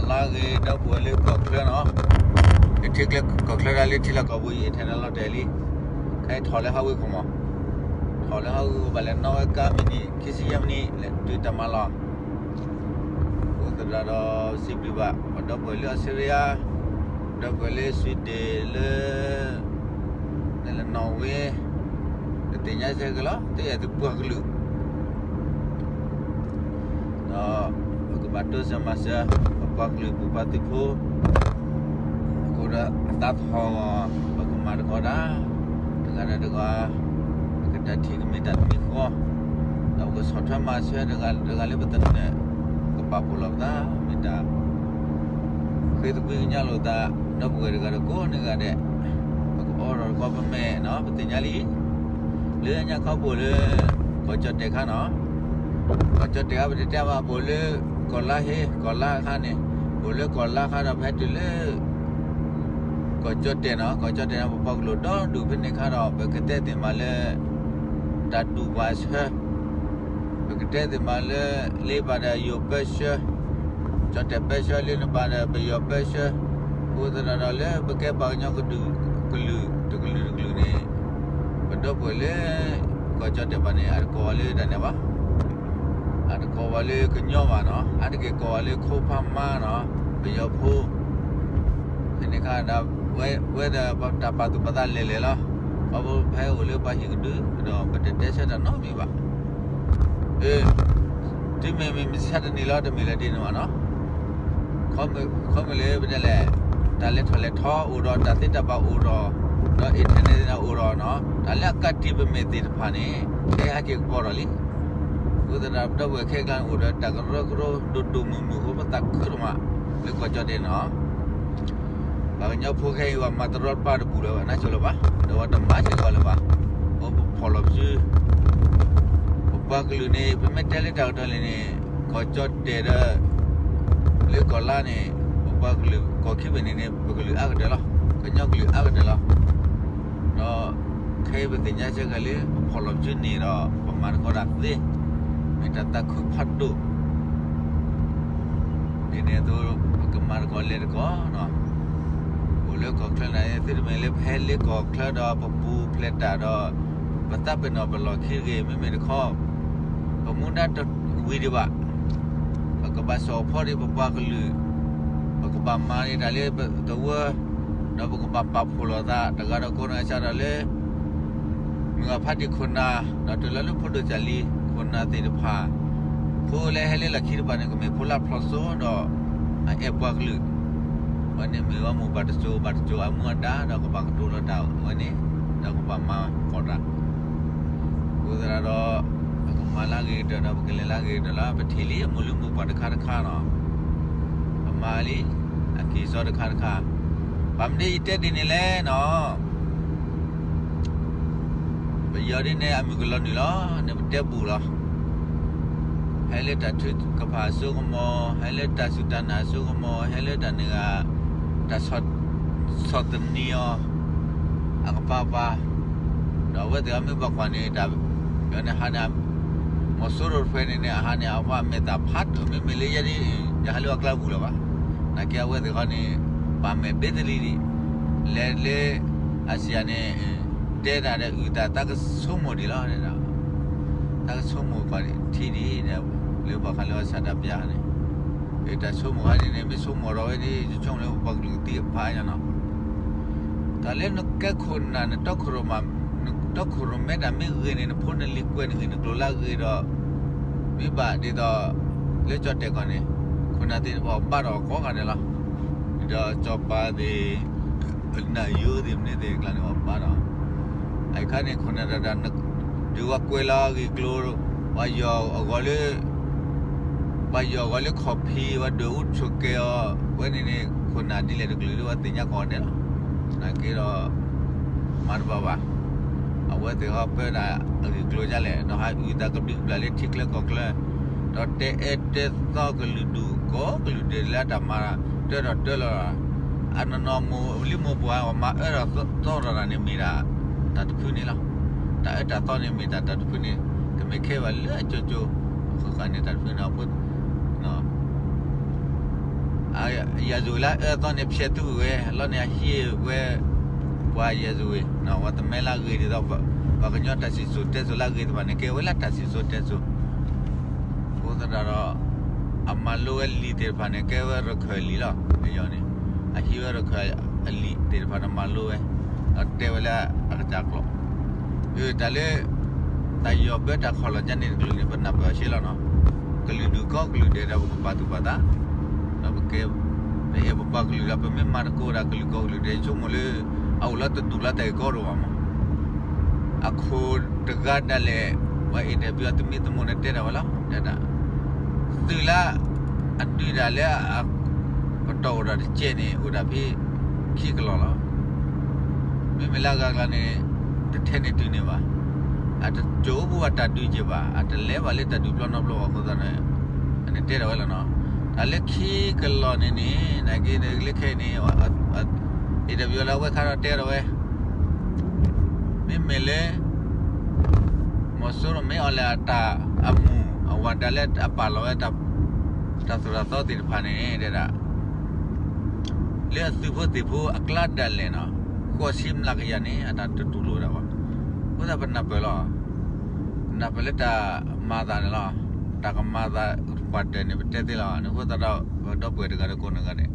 လၢဂ့ၤ ဒီပုၢ်ဝဲၢ်လၢကီၢ်ချၢနီၤ, ယထံၣ်ကျဲကီၢ်ချၢဒၣ်လၢထံလီၢ်ကီၢ်ပူၤ ယအ့ၣ်ထၢၣ်န့ၣ်လီၤတဲာ်လံ, ခဲအံၤထီၣ်လၢဟီၣ်ဝ့ၢ်ခိၣ်မး, ထီၣ်လၢဟီၣ်ဝ့ၢ်ခိၣ် ဘၣ်လဲၤနီၣ်ဝဲကါမံးနံး ခံဆံယဲၢ်မံးနံး လဲၤတုၤတၢ်မၤလီၤ. အဃိသတးဒီး စံးဘျုးဘၣ် ပဒီပုၢ်ဝဲၢ်လၢအီစထြ့လယါ, ဒီပုၢ်ဝဲၢ်လၢ Sweden လၢ လၢ Norway, ပသ့ၣ်ညါစ့ၢ်ကီးလီၤ တအဲၣ်သုပှၤကလုာ် ဒီးပကဘၣ်တိစၢၤမၤစၢၤ ပပှၤကလုာ် ပပှၤသုးဖိ, အဃိဒီးအသးထီၣ် ပကမၤသကိးတၢ် တဂၤဒီးတဂၤ ပကတၢ်ထံၣ်ကမ့ၢ်တၢ်တမံၤဃီ, ဒီးပကဆီၣ်ထွဲမၤစၢၤတဂၤတဂၤလၢပသနၢၣ် ကပာ်ဖှိၣ်လီၤပသး မ့ၢ်တၢ် ဃ့သကွံၢ်ကညးလိာ်သး ဒီပုၢ်ဝဲၢ်တဂၤဒီးကိးဂၤဒဲး, ပကအိးထီၣ်သကိးပမဲာ်နီၤ ပသ့ၣ်ညါလံ လၢညါခီပအိၣ်လၢ ကီၢ်ကၠီၣ်တဲၣ်ခါနီၤ, ကီၢ်ကၠီၣ်တဲၣ်ခါ ပတဲတဲဘၣ်ပအိၣ်လၢ ကီၢ်လါဟ့ ကီၢ်လါအခါန့ၣ်, ပအိၣ်လၢကီၢ်လါခါဒီး ဖဲတုၤလၢ ကီၢ်ကၠီၣ်တဲၣ်နီၤ, ကီၢ်ကၠီၣ်တဲၣ်န့ၣ် ပပှၤကလုာ်ဒီဒူၣ်ဖဲန့ၣ်ခါဒီး ပကတဲသ့ၣ်မးလၢ တၢ်ဒူၣ်ပှၤအဆၢ, ပကတဲသ့ၣ်မးလၢ လ့ပၢ်ဒီးယိၤပၢဆှၢ, ကၠီၣ်တဲၣ်ပၢဆှၢ လ့နပၢ်ဒီးပယီၤပၢဆှၢ, အဃိသတးဒီးလၢပကဲပှၤကညီကဒူၣ်ကလုာ်တကလုာ်တကလုာ်န့ၣ်, ပဒီပုၢ်ဝဲၢ်လၢ ကီၢ်ကၠီၣ်တဲၣ်ဘၣ်န့ၣ် အတကိးဝဲလၢတၢ်န့ၣ်ဘၣ် အတကိးဝဲလၢကညီဘၣ်နီၤ, အတက့ၤကိးဝဲလၢခိဖးမါနီၤ, ပယီၤဖိ, ဖဲန့ၣ်ခါဒီး ဝဲဒီးတၢ်ပာ်သူၣ်ပာ်သးလဲၢ်လဲၢ်လီၤ, ခီဖျိဖဲအိၣ်လၢပှၤဟံၣ်ကဒု ဒီးပတတဲဆၢတၢ်နီတမံၤဘၣ်, တုၤမ့ၢ်မ့ၢ်မဆါတနံၤလီၤ တမ့ၢ်လၢဒ်န့ၣ်ဘၣ်နီၤ ခီမ့ၢ်လၢပတဲလဲၣ်, တၢ်လဲၤထီၣ်လဲၤထီအိၣ်ဒီး တၢ်သ့တၢ်ဘၣ်အိၣ်ဒီး, ဒီး internet န့ၣ်အိၣ်ဒီးနီၤ, တၢ်လၢအကးတံာ်ပမဲာ်သ့ၣ်တဖၣ်န့ၣ် ကဟဲဟးက့ၤကပီၤထီၣ်လံ, အဃိသတးဒီး ပဒီပုၢ်ဝဲၢ်ခဲကျါန့ၣ် အိၣ်ဒီးတၢ်ကရၢကရိဒိၣ်ဒိၣ်မုၢ်မုၢ်အဃိ ပသးခုဒိၣ်မး လၢကီၢ်ကၠီၣ်တဲၣ်နီၤ ပှၤကညီဖိခဲအံၤ ပှၤမၤတရီတပါတပူၤလၢၤဘၣ် နၢ်ဆိလၢၤဘၣ်, ဒီးပှၤတမၤစ့ၢ်ကီးလၢၤဘၣ်, အိၣ်ပဖီၣ်လီၤပစု, ပပှၤကလုာ်န့ၣ် ပမ့ၢ်တဲလၢတၢ်ကတိၤလံန့ၣ် ကီၢ်ကၠီၣ်တဲၣ်ဒီး လၢကီၢ်လါန့ၣ် ပပှၤကလုာ်ကီၢ်ခံဘ့ၣ်န့ၣ်န့ၣ် ပကလုာ်အါကတၢၢ်လီၤ, ကညီကလုာ်အါကတၢၢ်လီၤ, ဒီး ခဲအံၤပသ့ၣ်ညါစ့ၢ်ကီးလၢ ပဖီၣ်လီၤပစုန့ၣ်ဒီး ပမၤသကိးတၢ်သ့, မ့ၢ်တၢ်သးခုဖးဒိၣ် ဒ်န့ၣ်အသိး ပကမၤသကိးလဲၤသကိးနီၤ, အိၣ်လၢကီၢ်ချၢန့ၣ် သုတမ့ၢ်လၢပဟဲလၢကီၢ်ချၢဒီး ပပူၤဖျဲးတၢ်ဒီး ပသးပ့ၤနီၣ်ပလီၢ်ခံတဂ့ၤ, မ့မ့ၢ်တခီ ပမူဒါတဝံၤဒံးဘၣ်, ပကဘၣ်စိာ်ဖီဒံးပပှၤကလုာ်, ပကဘၣ်မၤန့ၢ်တၢ်လၢပသဝၢ ဒီးပကဘၣ်ပာ်ဖှိၣ်လိာ်သး တဂၤဒီးကိးဂၤ စးထီၣ်လၢ မုၢ်ဂၤဖးတံၢ်ခိၣ်နၢ် ဒီးတုၤလီၤလၢဖိဒိၣ်ကၢ်လံၤခိၣ်နၢ်သ့ၣ်တဖၣ်, ဖိလၢဟဲလၢလီၢ်ခံတဖၣ်န့ၣ် ကမ့ၢ်ဖိလၢဖျိးစိဒီး အအဲၣ်ပှၤကလုာ်, ဝဲန့ၣ်မ့ၢ်ဝဲမိၢ်ပၢ်တစိၤဘၣ်တစိၤအမူအဒါ ဒီးကဘၣ်ကတိၤလီၤတၢ်ဝဲန့ၣ်, ဒီးကဘၣ်မၤကီးတၢ် အဃိသတးဒီး ပကမၤလၢအဂ့ၤကတၢၢ်ဒီး ပကလဲၤလၢအဂ့ၤကတၢၢ်လီၤ. ပထံၣ်လံအမိၢ်လၢမိၢ်ပှၢ်တခါတခါနီၤ, ပမၤလံအကံၢ်စီတခါတခါ, ဘၣ်မနုၤယတဲဒ်န့ၣ်လဲၣ်နီၤ, ပယီၤဒ်န့ၣ် အမုၢ်ကလီၤနုာ်လီၤ, န့ၣ်ပတဲဘူးလီၤ. ဟဲလၢတၢ်ထုကဖၣ်အစိကမီၤ, ဟဲလၢတၢ်စူၢ်တၢ်နာ်အစိကမီၤ, ဟဲလၢတၢ်န့ၣ်ဂ့ၤ, တၢ်ဆီၣ်သနံးအီၤ အကပၤပၤ, ဒီးအဝဲသ့ၣ်အမ့ၢ်ဘၣ်ကွၢ်န့ၣ် တၢ် ယန့ၣ်ဟးန့ၣ် မီၤစိရိၤတဖဲန့ၣ်န့ၣ် အဟးန့ၣ် အဝဲအမဲာ်သၣ်ဖးဒိၣ် မ့မ့ၢ်လၢယဲဒ် ယဟးလၢအကျါပူၤလၢၤဘၣ်. နာ်က့အဝဲသ့ၣ်ဃီန့ၣ် ပာ်မဲာ်ဘ့တလံဒံး, လဲၤလၢ အစံးယၤန့ၣ် တဲတၢ်ဒီးအုၣ်သး သးကဆိကမိၣ်ဒံးလီၤ. သးကဆိကမိၣ်ကွၢ်ဒံး ထံဒံး လၢပှၤခးလၢအဆၣ်တၢ်ပျၢ်န့ၣ် တၢ်ဆိကမိၣ်ခါန့ၣ်န့ၣ် မ့ၢ်ဆိကမိၣ်ဒီးဝဲဒ် ယဆိကမိၣ်လၢပပှၤကလုာ်ကသံၣ်ကဖးညါနီၤ. တၢ်လၢနကဲခိၣ်နၢ် နတီခိၣ်ရိၣ်မဲတၢ်မ့ၢ်ဂ့ၤန့ၣ် နဖိနလံၤကွဲးနဂ့ၢ်နကျိၤလၢအဂ့ၤဒီး မ့ၢ်ဘၣ်ဒ်သိး လၢကၠီၣ်တဲၣ်ကီၢ်န့ၣ် ခိၣ်နၢ်သ့ၣ်တဖၣ်ဘၣ်ဒီးကိးဂၤဒဲးလီၤ. ဒ်သိးစီၤပၤသ့ၣ် နၢ်ယိၤသ့ၣ်မနုၤသ့ၣ်အကျါန့ၣ် ပှၤဘၣ်ဒီး အအံၤခါန့ၣ် ခိၣ်နၢ်တၢ်တၢ် ဒုးဝဲကွဲးလီၤအဂ့ၢ်ကျိၤ ပှၤယီၢ်အဂီၢ်လၢ ပှၤယီၢ်အဂီၢ်လၢခီၣ်ဖံး ပှၤဒွဲၣ်အူထိၣ်ကဲၤအီၤ ဝဲန့ၣ်န့ၣ် ခိၣ်နၢ်ဒ်လဲၣ်တကလုာ်လၢပှၤသ့ၣ်ညါကိးဂၤဒဲးလီၤ. နာ်က့ဒီး မၤတဘၣ်ဘၣ်. အဝဲသ့ၣ်ဟီပၢတၢ်အဂ့ၢ်ကျိၤဒ်လဲၣ် ဒီးဟးအုၣ်သးကဘျံးကဘျၣ်လၢထံချၢကီၢ်ချၢ ဒီးတဲအၢတဲသီကလုာ်ဒူၣ်ကိးကလုာ်ဒဲးလၢအတၢ်မၤတၢ်ဒီးတၢ်လီၤ. အနီၢ်နီၢ်မိၢ်လံမိၢ်ပှၢ် မၤအၢဒီးသီဒီးတၢ်န့ၣ်မ့ၢ်ဒၣ်တၢ်တဖုန့ၣ်လီၤ. တၢ်အၢတၢ်သီန့ၣ်မ့ၢ်တၢ်တၢ်တဖုန့ၣ် တမ့ၢ်ခဲဘၣ်လၢအကၠိကၠိ အဃိသတးန့ၣ် တၢ်တဖုန့ၣ်အဖိ အ ရာဇဝင်လၢအအၢအသီန့ၣ် ဖျဲးသုဝဲလီၤန့ၣ် အဟံးဝဲ ပှၤရာဇဝင် ပှၤတမဲလၢအဂ့ၤဒ်သိး ပှၤကညီတၢ်စံၣ်စိၤတဲစိၤလၢအဂ့ၤတဖၣ်န့ၣ် ကဲဝဲလၢတၢ်စံၣ်စိၤတဲစိၤ အဃိသတးဒီး အမၤလိဝဲလံာ်သ့ၣ်တဖၣ်န့ၣ် ကဲဝဲရခၢၣ်လံာ်လီၤ. န့ၣ် အဟံးဝဲရခၢၣ်အလံာ်သ့ၣ်တဖၣ်န့ၣ် မၤလိဝဲ ဒီးတဲဝဲလၢအကစၢ်ကျိာ် တၢ်လၢ တၢ်ယီၢ်ဘၢတၢ်ခီၣ်လီၢ်ညါန့ၣ်တကလုာ်န့ၣ် ပနၢ်ပၢၢ်အီၤဆ့လီၤနီၤ. ကလုာ်ဒူၣ်ကိးကလုာ်ဒဲးဒီး ပကပာ်သူၣ်ပာ်သး ဒီးပကဲ ပအဲၣ်ပပှၤကလုာ်ဒီး ပမ့ၢ်မၤသကိးဒၣ်ကလုာ်ကိးကလုာ်ဒဲး ဆိကမိၣ်လၢ အအိၣ်လၢတဒူၣ်လၢတၢ်ဂ့ၢ်ကီတအိၣ်ဘၣ်မး အခိၣ်တဂၤဒၣ်လဲာ် ပှၤအဲၣ်ဒိးပယီၤ သမံသမိးန့ၣ် တဲဒၣ်ဝဲလီၤ. တဲဒၣ် သုးလၢ အဒုးတၢ်လၢ ပတီၢ်အိၣ်ဒီးတကဲးန့ၣ် အိၣ်ဒၣ်ဖဲ ခံကလီၢ်လီၤ. မ့မ့ၢ်လၢအဂၤကျါန့ၣ် တထဲန့ၣ်တုၤန့ၢ်ဘၣ်. အတကၠိဖိဘၣ်တၢ်ဒုးကဲးဘၣ်, အတလဲၤဘၣ်လၢတၢ်ဒုးပျီနီပျီဘၣ်အဃိသတးန့ၣ် အန့ၣ်တဲဒၣ်ဝဲလီၤနီၤ. တၢ်လၢခံကလီၢ်န့ၣ်န့ၣ် နာ်က့လၢခဲအံၤန့ၣ် အ့ၣ်ဒိးပယီၤလၢအဝဲခါဒီးတဲဒၣ်ဝဲ မ့မ့ၢ်လၢ မီၤစိရိၤမ့ၢ်အီၣ်လဲၣ်အတၢ်အမူၢ် အဝၤဒၣ်လၢအပာ်လီၤဝဲ တၢ်သိၣ်တၢ်သီသ့ၣ်တဖၣ်န့ၣ် တဲဒၣ် လၢအသုးဖိသ့ၣ်ဖိအကျါဒၣ်လဲာ်နီၤ ဃိးဆံမျးကယၤန့ၣ် အတၢ်တတူၢ်လိာ်ဒၣ်ဘၣ်. အဃိသတးပနၢ်ပၢၢ်လီၤ. နၢ်ပၢၢ်လၢတၢ်မၤသးန့ၣ်လီၤ. တၢ်ကမၤသးပှၤတၢၢ်န့ၣ် ပတဲသ့လီၤ. အဃိသတးဒီး ပဒီပုၢ်ဝဲၢ်တဂၤဒီးကိးဂၤဒဲး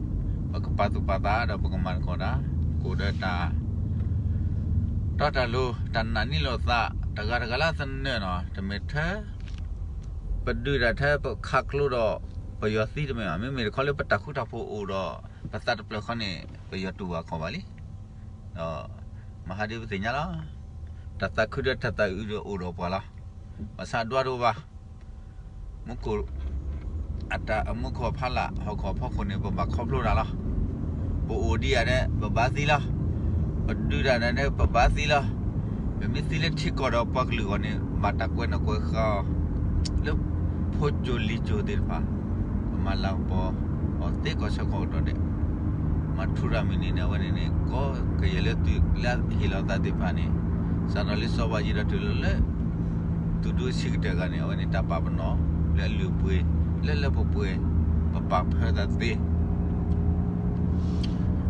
ပကပာ်သူၣ်ပာ်သးဒီးပကမၤသကိးတၢ် ကအိၣ်ဒီးတၢ် တီတၢ်လိၤ တၢ်နာ်န့ၢ်လိာ်သး တဂၤတဂၤလၢသနၢၣ်နီၤ တမ့ၢ်ထဲ ပဒုးတၢ်ထဲပခးကျိဒီး ပယီၤသံတမ့ၢ်ဘၣ်. မ့မ့ၢ်တခီလၢပတၢ်ဃူတၢ်ဖိးအိၣ်ဒီး ပသးတဖျၢၣ်ဃီန့ၣ် ပယီၤတူၢ်ဘၣ်ခီၣ်ဘၣ်လံ. ဒီး မဟါဒ်ပသ့ၣ်ညါလီၤ. တၢ်သးခုဒီးတၢ်သးအုးဒီးအိၣ်ဒီးပှၤလီၤ. ဘၣ်ဆၣ်ဒွးတအိၣ်ဘၣ် မူခိၣ် အတၢ်အမူခိၣ်အဖီလာ် ဟီၣ်ခိၣ်အဖီခိၣ်န့ၣ် ပဘၣ်ခီဖျိတၢ်လီၤ. ပအိၣ်ဒံးယၤဒီး ပဘၣ်သံလီၤ. ပဒုးတၢ်ဒီး ပဘၣ်သံလီၤ. ပမ့ၢ်သံလၢထံကီၢ်ဒီးပှၤကလုာ်အဂီၢ်န့ၣ် ဘၣ်တၢ်ကွဲးနီၣ်ကွဲးဃါအီၤ လၢ ဖိကၠိလံၤကၠိသ့ၣ်တဖၣ် ပမၤလၤကပီၤအီၤသ့ကီၢ်ဆၢကီၢ်ကဒီးဒဲး မၤထူရၤမုၢ်နံၤန့ၣ် အဝဲန့ၣ်န့ၣ် ကီကယဲၢ်လၢသုးလၢဟ့ၣ်လီၤသးသ့ၣ်တဖၣ်န့ၣ် စးထီၣ်လၢစီၤဘးယံၤဒီးတုၤလီၤလၢ သုးဒူအဆံးကတၢၢ်ဂၤန့ၣ် အဝဲန့ၣ်တၢ်ပာ်ပနီၣ် လၢအလုၢ်အပှ့ၤ လၢလၢပှဲၤပှဲၤ ပပာ်ဖၢသးသ့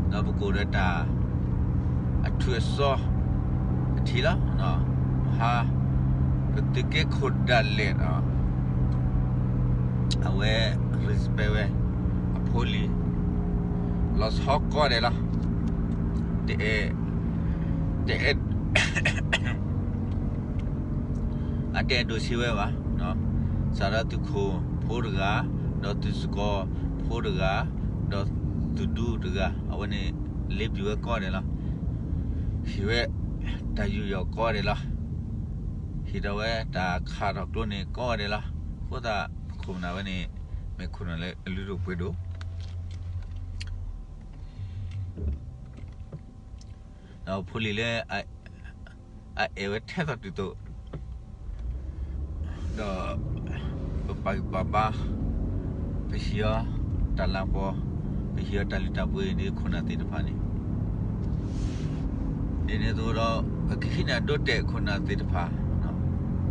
ဒီးပကအိၣ်ဒီးတၢ် အထုးအစီ အထံလီၤ. ဟါ ပသုးက့ခိၣ်ဒၣ်လဲာ် အဝဲ respect ဝဲ အဖိလံၤ လီၤဆီကိးဂၤဒဲးလီၤ. တအဲၣ် တအဲၣ် အတအဲၣ်ဒိးဆံးဝဲဘၣ်. စးထီၣ်သုးခိၣ်ဖိတဂၤ, ဒီးသုးစကီၤဖိတဂၤ, ဒီးသုးဒူတဂၤ, အဝဲန့ၣ် လ့ပျုၤဝဲကိးဂၤဒဲးလီၤ. ဟ့ၣ်ဝဲတၢ်ယူးယီၣ်ကိးဂၤဒဲးလီၤ. ဟ့ၣ်ထီၣ်ဝဲတၢ်ခးထီၣ်ကျိန့ၣ်ကိးဂၤဒဲးလီၤ. အဃိသတး ပခိၣ်ပနၢ်ဝဲန့ၣ် မ့ၢ်ခိၣ်နၢ်လၢအလုၢ်ဒိၣ်ပှ့ၤဒိၣ် ဒီးဖိလံၤလၢ အအဲၣ်ဝဲထဲသိးတုၤသိး ဒီး ပပာ်ဂံၢ်ပာ်ဘါ ပဟံးအီၤတၢ်လၤကပီၤ, ပဟံးအီၤတၢ်လုၢ်တၢ်ပှ့ၤဒ်ခိၣ်နၢ်သ့ၣ်တဖၣ်န့ၣ် ဒ်န့ၣ်အသိးဒီး ပကဟံးန့ၢ်အဒိတဲာ်ခိၣ်နၢ်သ့ၣ်တဖၣ်,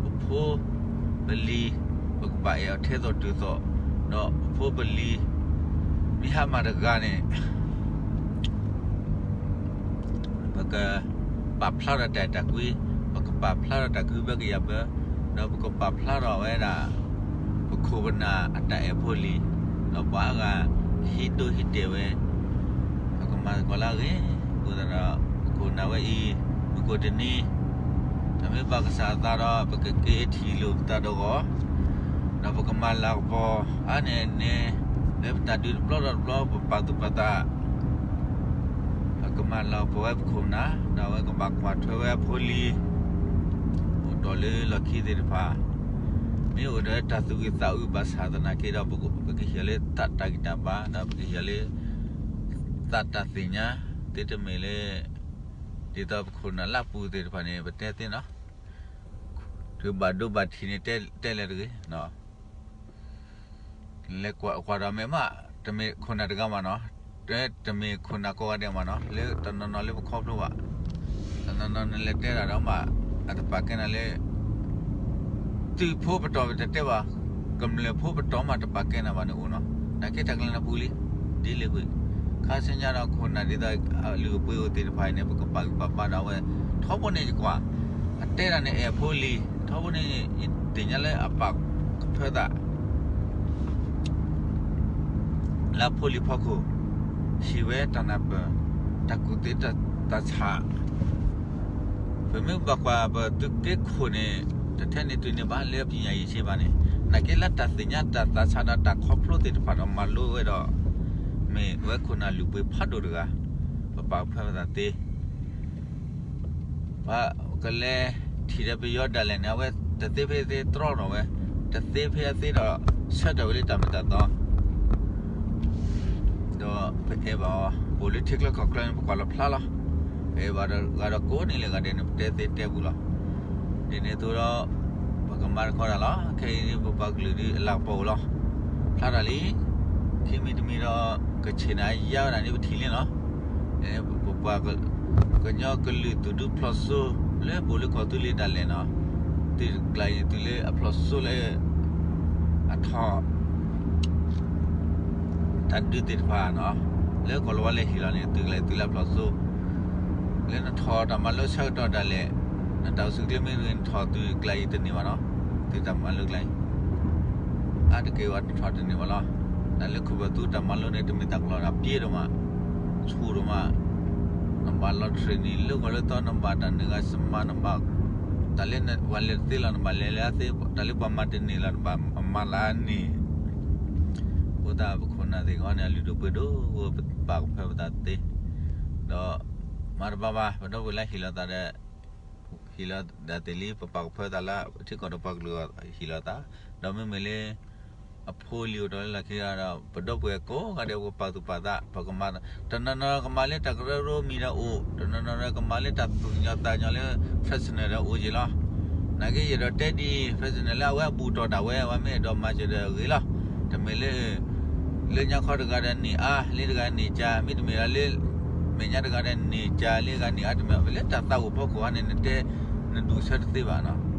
ပဖိ ပလံၤ ပကဘၣ်အဲၣ်အီၤထဲသိးတုၤသိး, ဒီးပဖိပလံၤ မ့ၢ်ဟါမၢ်တဂၤန့ၣ် ပကပာ်ဖျါထီၣ်တၢ်အဲၣ်တၢ်ကွံ, ပကပာ်ဖျါထီၣ်တၢ်ကဟုဘၢကယာ်ဘၢ, ဒီးပကပာ်ဖျါထီၣ်ဝဲဒၣ် ပခိၣ်ပနၢ်အတၢ်အဲၣ်ဖိလံၤ, ဒီးပှၤအါဂၤဟံးဒိဟံးတဲာ်ဝဲ, ပကမၤသကိးလၢအဂ့ၤ, အဃိသတးဒီး ပခိၣ်ပနၢ်ဝဲအံၤ မုၢ်ကိၣ်တနံၤ အမ့ၢ်ဘၣ်ကစၢ်အသးဒီး ပကက့ၤထံၣ်လိာ်ပသးဒီးဂီၢ်, ဒီးပကမၤလၤကပီၤအါန့ၢ်အန့ၣ်, လၢပတၢ်ဒုးတဘျီဒီးတဘျီ ပပာ်သူၣ်ပာ်သး ပကမၤလၤကပီၤဝဲပခိၣ်ပနၢ်, ဒီးအဝဲကဘၣ်ကွၢ်ထွဲဝဲအဖိလံၤ, အိၣ်ဒီးလၢလီၢ်ခံသ့ၣ်တဖၣ်, မ့ၢ်အိၣ်ဒီးတၢ်သူၣ်အုးသးအုးဘၣ်ဆၣ်သနာ်က့ဒီး ပကဟ့ၣ်အီၤလၢတၢ်ဂံၢ်တၢ်ဘါ, ဒီးပကဟ့ၣ်အီၤလၢ သးတၢ်သ့ၣ်ညါ, သုတမ့ၢ်လၢ ဒ်သိးပခိၣ်ပနၢ်လၢပူၤသ့ၣ်တဖၣ်န့ၣ် ပတဲသ့နီၤ, ဒုးဘၣ်ဒိဘၣ်ထံးန့ၣ်တဲလဲၣ်တဂ့ၤ လဲၤကွၢ်ဒီးမ့ၢ်မး, တမ့ၢ်ခိၣ်နၢ်တဂၤမးနီၤ, တမ့ၢ်ခိၣ်နၢ်ကိးဂၤဒဲးမးနီၤ, လၢတနီၤနီၤလၢပခီဖျိဘၣ်, တနီၤနီၤနလဲၤတဲတၢ်ဒီးမး, အတပာ်ကဲနၤလၢ သုးဖိပတီၢ်ပတတဲဘၣ်, ကမျၢၢ်ဖိပတီၢ်မးတပာ်ကဲနၤဘၣ်န့ၣ်အိၣ်နီၤ, နာ်က့တၢ်ကလၢနပူၤလံ ဒ်လဲၣ်ကွံာ်, ခါဆူညါဒီးခိၣ်နၢ်ဒ်သိးအလုၢ်အပှ့ၤအိၣ်သ့ၣ်တဖၣ်အံၤန့ၣ် ပကပာ်ဂံၢ်ပာ်ဘါဒီးအဝဲ, ထီဘိန့ၣ်ယကွၢ်, အတဲဒၣ်န့ၣ် အဲၣ်အဖိလံၤ, ထီဘိန့ၣ် ယသ့ၣ်ညါလၢအပာ်ကဖၢသး လၢအဖိလံၤဖီခိၣ်, ဟံးဝဲတၢ်နၢ်ပၢၢ်, တၢ်ကူၣ်သ့တၢ်သးဆး, ပမ့ၢ်ဘၣ်ကွၢ်ပသုးက့ခိၣ်န့ၣ်, တထဲန့ၣ်တုၤန့ၢ်ဘၣ်လၢပညာရည်စ့ဘၣ်န့ၣ်, နာ်က့လၢတၢ်သ့ၣ်ညါတၢ်သးဆးဒီးတၢ်ခီဖျိသ့ၣ်တဖၣ်ဒီးမၤလိဝဲဒီး, မ့ၢ်ဝဲခိၣ်နၢ်လုၢ်ပှ့ၤဖးဒိၣ်တဂၤ, ပပာ်ကဖၢပသးသ့ ပကလဲၤထံၣ်ဒီးပယီၤဒၣ်လဲာ်န့ၣ် အဝဲတသ့ဖဲသ့တြီထီၣ်ဝဲ, တသ့ဖဲအသ့ဒီး ဆၢထၢၣ်ဝဲလၢတၢ်မ့ၢ်တၢ်တီ, ဒီးပအဲၣ်ဘၣ်အီၤ, အိၣ်လၢထံချၢကီၢ်ချၢန့ၣ် ပကွၢ်လီၤဖျါလီၤ, ပအဲၣ်ဘၣ်ဒီးဂၤဒီးကိးန့ၣ်လၢဂၤဒဲးန့ၣ် ပတဲသ့တဲပူၤလီၤ. ဒ်န့ၣ်အသိးဒီး ပကမၤတခီတၢ်လီၤ. ခဲအံၤပပှၤကလုာ်ဒ်အလၤကပီၤအိၣ်လီၤ. ဖျါထီၣ်လံ. ခံမံၤတမံၤဒီး ကဆ့ၣ်န့ၣ်အယါဝဲဒၣ်န့ၣ် ပထံၣ်လံလီၤ. ပပှၤကညီကလုာ်သူၣ်ဒူဖျိစိ လၢပအိၣ်လၢကီၢ်သူလ့ၤဒၣ်လဲာ်နီၤ, သုးကျါအံၤသုးလၢအဖျိစိလၢ အထီၣ် တၢ်ဒုးသ့ၣ်တဖၣ်နီၤ, လၢကီၢ်လီၤဝါလဲၤဟ့ၣ်လီၤန့ၣ် သုးကျါအံၤသုးလၢအဖျိစိ လၢနထီၣ်တၢ်မၤလိဆၢကတီၢ်ဒၣ်လဲာ်, နတၢ်အိၣ်ဆူၣ်အိၣ်ချ့မ့ၢ်ဂ့ၤ နထီၣ်သုးကျါအံၤတန့ၢ်ဘၣ်နီၤ, သုးတၢ်မၤလိကျါအံၤ အါတက့ၢ်ဝဲနထီၣ်တန့ၢ်ဘၣ်လီၤ. တၢ်လၢခိၣ်ဘၣ်သူတၢ်မၤလိန့ၣ် တမ့ၢ်တၢ်ကလီၤဒၣ်ပျ့ၤဒိၣ်မး, ဆူၣ်ဒိၣ်မး, နဘၣ်လီၤ training လၢဂီၤလၢသီ နဘၣ်တၢ်နုာ်ဂၤစမး နဘၣ် တၢ်လၢပှၤလဲၤတသ့လီၤ နဘၣ်လဲၤလၢအသ့, တၢ်လၢပှၤမၤတန့ၢ်လီၤ နဘၣ်မၤလၢအန့ၣ် အဃိသတးပခိၣ်နၢ်သ့ၣ်တဖၣ်န့ၣ် အလုၢ်ဒိၣ်ပှ့ၤဒိၣ် ပပာ်ကဖၢပသးသ့, ဒီး မၤတဘၣ်ဘၣ် ပဒီပုၢ်ဝဲၢ်လၢဟ့ၣ်လီၤသးဒီး ဟ့ၣ်လီၤဒၣ်သ့ၣ်လံ ပပာ်ကဖၢသးလၢထံကီၢ်ဒီးပှၤကလုာ်ဟ့ၣ်လီၤသး, ဒီးမ့မ့ၢ်လၢ အဖိအလံၤအိၣ်ဒီးလၢလီၢ်ခံဂၤဒီး ပဒီပုၢ်ဝဲၢ်ကိးဂၤဒဲး ပပာ်သူၣ်ပာ်သး ပကမၤ, တနီၤနီၤကမၤလၢတၢ်ကရၢကရိမံၤဒီးအိၣ်, တနီၤနီၤဒီးကမၤလၢတၢ်သူၣ်ကညီၤသးကညီၤလၢ president ဒီးအိၣ်က့ၤလီၤ. နာ်က့ယအဲၣ်ဒိးတဲဒ်အံၤ president လၢအဝဲအဘူၣ်တီၢ်ဒၣ်ဝဲ အဝဲမ့ၢ်အဲၣ်ဒိးမၤစၢၤဒီးဂ့ၤလီၤ. တမ့ၢ်လၢ လၢညါခီတဂၤဒီးန့ၢ်အါ လၢတဂၤန့ၢ်ကၢ မ့တမ့ၢ်ဒီးလၢ မဲာ်ညါတဂၤဒီးန့ၢ်ကၢ လၢတဂၤန့ၢ်အါ တမ့ၢ်လၢတၢ်သးအိၣ်ဖီခိၣ်ဧါန့ၣ် နတဲ နဒူၣ်ဆၢတသ့ဘၣ်နီၤ.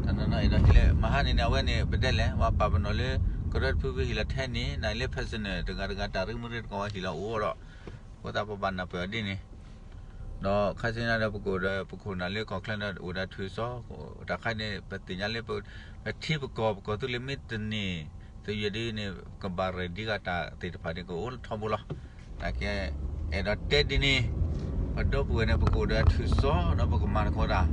တနီၤနီၤအဲၣ်ဒိးဟ့ၣ်လီၤ မဟါန့ၣ်န့ၣ် အဝဲန့ၣ် ပတဲလဲၣ် ပှၤပာ်ပနီၣ်လၢ ကရၢတဖုဖုဟ့ၣ်လီၤထဲန့ၣ် နလၢ president တဂၤတဂၤ တၢ်ရ့မုၢ်ရ့တကီၢ်ဝဲဟ့ၣ်လီၤအိၣ်ဒီး အဃိသတးပဘၣ်နၢ်ပၢၢ်အီၤဒ်န့ၣ် ဒီးခါဆူညါဒီးပကအိၣ်ဒီးပခိၣ်နၢ်လၢကီၢ်ချၢန့ၣ် အိၣ်ဒီးထုးစီ တၢ်ခါန့ၣ် ပသ့ၣ်ညါလၢ ပထံပကီၢ် ပကီၢ်သူလ့ၤမ့ၢ်တန့ၢ်သယုၢ်ဒ်န့ၣ် ကဘၣ်ရဲၣ်ဒံးဂၤတၢ်သ့ၣ်တဖၣ်န့ၣ် ကအိၣ်ထီဘိလီၤ. နာ်က့ အဲၣ်ဒိးတဲဒ်န့ၣ် ပဒီပုၢ်ဝဲၢ်န့ၣ် ပကအိၣ်ဒီးထုးစီ ဒီးပကမၤသကိးတၢ်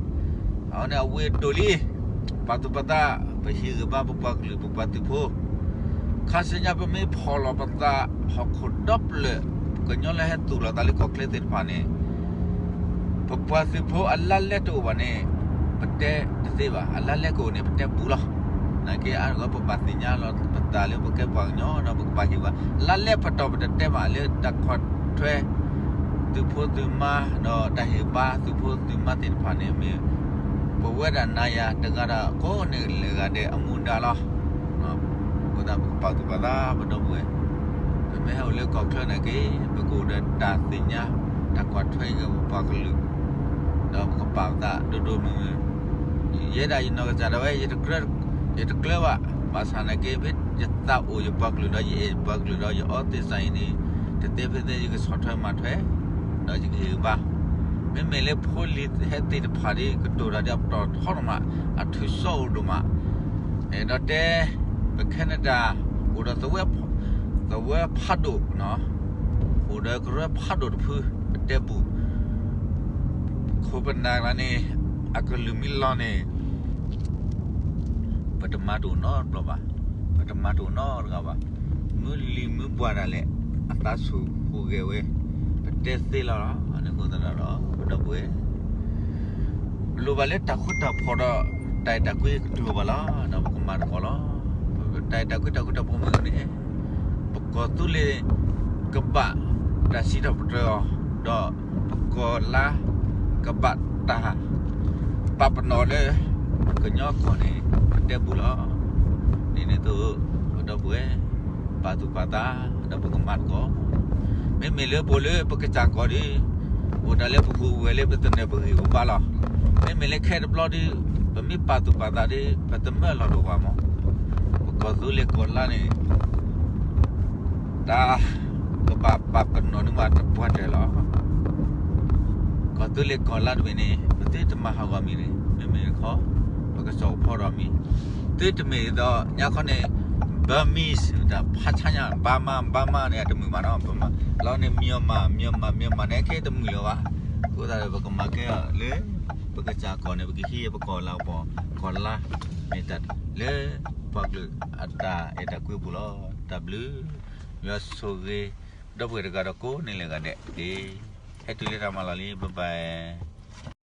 အဝဲန့ၣ်အဝ့ၢ်ဒိၣ်လံ ပာ်သူၣ်ပာ်သး ပဟ့ၣ်ဂံၢ်ဘါပပှၤကလုာ်ပပှၤသုးဖိ ခါဆူညါပမ့ၢ်ဖီၣ်လီၤပသး ဟီၣ်ခိၣ်ဒီဖျၢၣ် ကညီလၢဟဲသူၣ်လီၤသးလၢကီၢ်ချၢသ့ၣ်တဖၣ်န့ၣ် ပပှၤသုးဖိအလါလဲတအိၣ်ဘၣ်န့ၣ် ပတဲတသ့ဘၣ်. အလါလဲကအိၣ်န့ၣ် ပတဲဘူးလီၤ. နာ်က့အါတက့ၢ် ပဘၣ်သ့ၣ်ညါလီၤပသးလၢပကဲပှၤကညီဒီးပကဘၣ်ဟ့ၣ်ဂံၢ်ဘါ လါလဲပတီၢ်ပတတဲဘၣ်လၢတၢ်ကွၢ်ထွဲ သုးဖိသုးမါ ဒီးတၢ်ဟ့ၣ်ဘါသုးဖိသုးမါသ့ၣ်တဖၣ်န့ၣ် မ့ၢ်ပဝဲဒၣ်နၤယၤတဂၤဒီးကိးန့ၢ်လၢဂၤဒဲးအမူဒါလီၤ. အဃိသတးပကပာ်သူၣ်ပာ်သးပဒီပုၢ်ဝဲၢ် ပမ့ၢ်ဟဲအိၣ်လၢကီၢ်ချၢန့ၣ်က့ ပကအိၣ်ဒီးတၢ်သ့ၣ်ညါ တၢ်ကွၢ်ထွဲက့ၤပပှၤကလုာ် ဒီးပကပာ်ပသးဒိၣ်ဒိၣ်မုၢ်မုၢ် ယဲဒၣ်ယနီၢ်ကစၢ်ဒၣ်ဝဲ ယတကျၢဘၣ် ဘၣ်ဆၣ်နာ်က့ ဖဲယသးအိၣ်ယပှၤကလုာ်ဒီးယအဲၣ်ယပှၤကလုာ်ဒီးယအီသ့ၣ်စၢ်အံၤန့ၣ် တသ့ဖဲသ့ယကဆီၣ်ထွဲမၤထွဲ ဒီးယကဟ့ၣ်ဂံၢ်ဘါ မ့မ့ၢ်လၢဖိလံၤဟဲသ့ၣ်တဖၣ်ဒ်ကတိၤတၢ်ဒ်အပတီၢ်ထီဒိၣ်မး အထုးစီအိၣ်ဒိၣ်မး အဲၣ်ဒိးတဲ ပ Canada အိၣ်ဒီး သဝဲဖးဒိၣ် အိၣ်ဒီးကရၢဖးဒိၣ်တဖု ပတဲဘူး ခိၣ်ပနၢ်ကျါန့ၣ် အကလုၢ်မံလီၤန့ၣ် ပတမၤတအိၣ်နီတဘျီဘၣ်, ပတမၤတအိၣ်နီတဂၤဘၣ်, မုၢ်လံၤမုၢ်ပှၢ်ဒၣ်လဲာ် အသးဆူၣ်ဟူးဂဲၤဝဲ, ပတဲသ့လီၤ. အန့ၣ်အဃိသတးဒီး ပဒီပုၢ်ဝဲၢ် လိၣ်ဘၣ်လၢတၢ်ဃူတၢ်ဖိးဒီး တၢ်အဲၣ်တၢ်ကွံကတူၢ်ဘၣ်လီၤ. ဒီးပကမၤသကိးလီၤ. တၢ်အဲၣ်တၢ်ကွံတၢ်ဃူတၢ်ဖိးမ့ၢ်ဂ့ၤန့ၣ် ပကီၢ်သူလ့ၤ ကဘၣ်တၢ်စံးထီၣ်ပတြၢၤအီၤ, ဒီးပကီၢ်လါ ကဘၣ်တၢ်ပာ်ပနီၣ်လၢ ကညီကီၢ်န့ၣ် ပတဲဘူးလီၤ. ဒ်န့ၣ်အသိး ပဒီပုၢ်ဝဲၢ် ပာ်သူၣ်ပာ်သး ဒီးပကမၤသကိး မ့မ့ၢ်လၢပအိၣ်လၢပကစၢ်ကီၢ်ဒီး အိၣ်ဒၣ်လၢပဃုာ်ဝဲလၢပသနၢၣ်ပဂံၢ်ပဘါလီၤ. မ့မ့ၢ်လၢခဲတဘျီဒီး ပမ့ၢ်ပာ်သူၣ်ပာ်သးဒီး ပတမၢလီၤဒိၣ်ပှၤမး, ပကီၢ်သူလ့ၤကီၢ်လါန့ၣ် တၢ်က ပာ်ပာ်ပနီၣ်န့ၢ်ပှၤတပှၢ်တၢၢ်လီၤ. ကီၢ်သူလ့ၤကီၢ်လါတဘ့ၣ်န့ၣ် ပသုတမၤဟးဂီၤမံၤန့ၣ် မ့မ့ၢ်တခီ ပကစီၣ်ဖီဒီးမံၤ, သုတမ့ၢ်ဒီးညါခီန့ၣ် Burmese တၢ်ဖးဆါညါ ဘါမါ ဘါမါန့ၣ် အတမုာ်ဘၣ်နီၤ, ဘါမါ လီၤန့ၣ် မြန်မာ မြန်မာ မြန်မာ န့ၣ် ခဲတမုာ်လၢၤဘၣ်. အဃိသတးဒီးပကမၤကဲအီၤလၢ ပကစၢ်ကီၢ်န့ၣ် ပကဟံးပကီၢ်လၤကပီၤ ကီၢ်လါ မ့ၢ်တၢ်လၢ ပှၤကလုာ်အတၢ်အဲၣ်တၢ်ကွံပူၤလီၤ. တၢ်ဘျုး ယွၤဆိၣ်ဂ့ၤ ဒီပုၢ်ဝဲၢ်တဂၤဒီးကိးန့ၣ်လၢဂၤဒဲးတက့ၢ်. ဟဲတုၤလၢတၢ်မၤလီၤလံ bye bye.